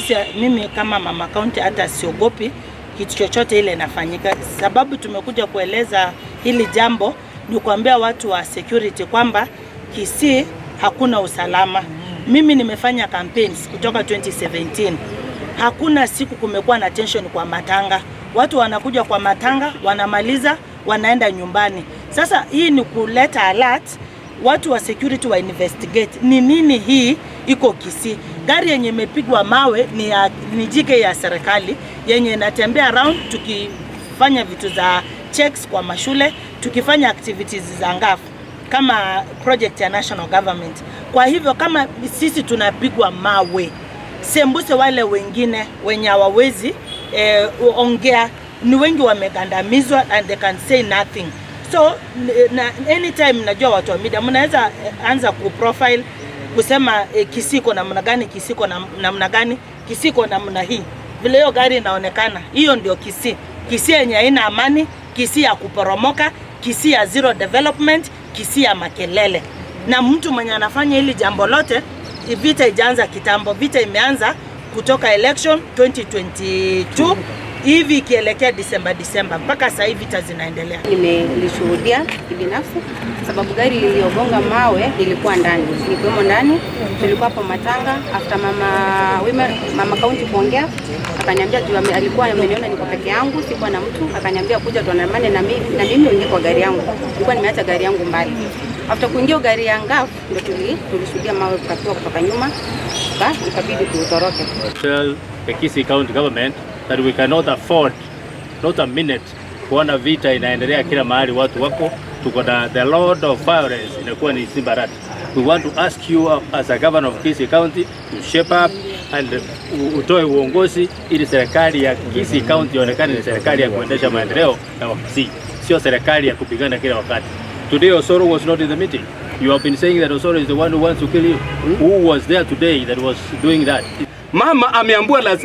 Sisi, mimi kama mama county hata siogopi kitu chochote ile inafanyika. Sababu tumekuja kueleza hili jambo ni kuambia watu wa security kwamba Kisii hakuna usalama. Mimi nimefanya campaigns kutoka 2017. Hakuna siku kumekuwa na tension kwa matanga. Watu wanakuja kwa matanga, wanamaliza, wanaenda nyumbani. Sasa hii ni kuleta alert watu wa security wa investigate ni nini hii iko Kisii. Gari yenye imepigwa mawe ni GK ya serikali yenye inatembea around tukifanya vitu za checks kwa mashule, tukifanya activities za NGAAF kama project ya national government. Kwa hivyo kama sisi tunapigwa mawe, sembuse wale wengine wenye hawawezi ongea, ni wengi wamegandamizwa and they can say nothing. So na anytime najua watu wa media mnaweza anza kuprofile kusema Kisii iko namna gani, Kisii iko namna gani, Kisii iko namna hii, vile hiyo gari inaonekana, hiyo ndio Kisii. Kisii yenye haina amani, Kisii ya kuporomoka, Kisii ya zero development, Kisii ya makelele. Na mtu mwenye anafanya hili jambo lote, vita ijaanza kitambo, vita imeanza kutoka election 2022 hivi ikielekea Disemba Disemba, mpaka sasa hivi vita zinaendelea. Nimelishuhudia kibinafsi sababu gari liliyogonga mawe lilikuwa ndani, nilikuwemo ndani, tulikuwa hapo matanga. After mama women, mama county kuongea, akaniambia juu alikuwa ameniona niko peke yangu, sikuwa na mtu, akaniambia kuja tuandamane na mimi uingie kwa gari yangu. Nilikuwa nimeacha gari yangu mbali. After kuingia gari ya NGAAF ndio tulishuhudia mawe kupakiwa kutoka nyuma, ikabidi tuutoroke. Tell the Kisii County government that we cannot afford not a minute kuona vita inaendelea kila mahali, watu wako tuko na the lord of violence inakuwa ni Simba Arati. We want to ask you as a governor of Kisii County to shape up and utoe uongozi ili serikali ya Kisii County ionekane ni serikali ya kuendesha maendeleo ya Wakisii, sio serikali ya kupigana kila wakati. Today Osoro was not in the meeting. You have been saying that Osoro is the one who wants to kill you. Who was there today that was doing that? Mama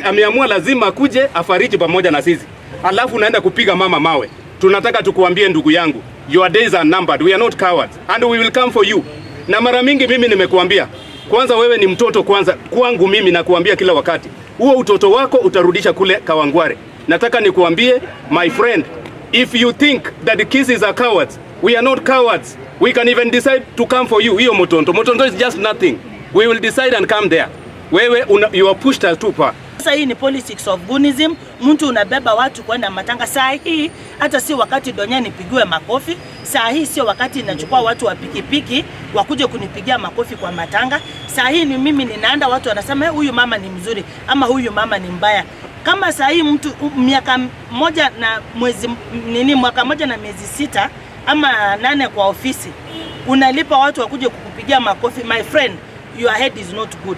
ameamua lazima kuje afariji pamoja na sisi, alafu unaenda kupiga mama mawe. Tunataka tukuambie ndugu yangu, your days are numbered. We are not cowards and we will come for you. Na mara mingi mimi nimekuambia, kwanza wewe ni mtoto kwanza kwangu mimi, nakuambia kila wakati, huo utoto wako utarudisha kule Kawangware. Nataka nikuambie my friend, if you think that the Kisiis are cowards, we are not cowards. We can even decide to come for you. Hiyo Mutondo, Mutondo is just nothing. We will decide and come there. Wewe you are pushed us too far. Sasa hii ni politics of goonism. Mtu unabeba watu kwenda matanga. Saa hii hata si wakati donya nipigiwe makofi. Saa hii sio wakati inachukua watu wa pikipiki wakuje kunipigia makofi kwa matanga. Saa hii ni mimi ninaenda, watu wanasema huyu mama ni mzuri ama huyu mama ni mbaya. Kama saa hii mtu miaka moja na mwezi nini, mwaka moja na miezi 6 ama 8 kwa ofisi, unalipa watu wakuje kukupigia makofi, my friend, your head is not good.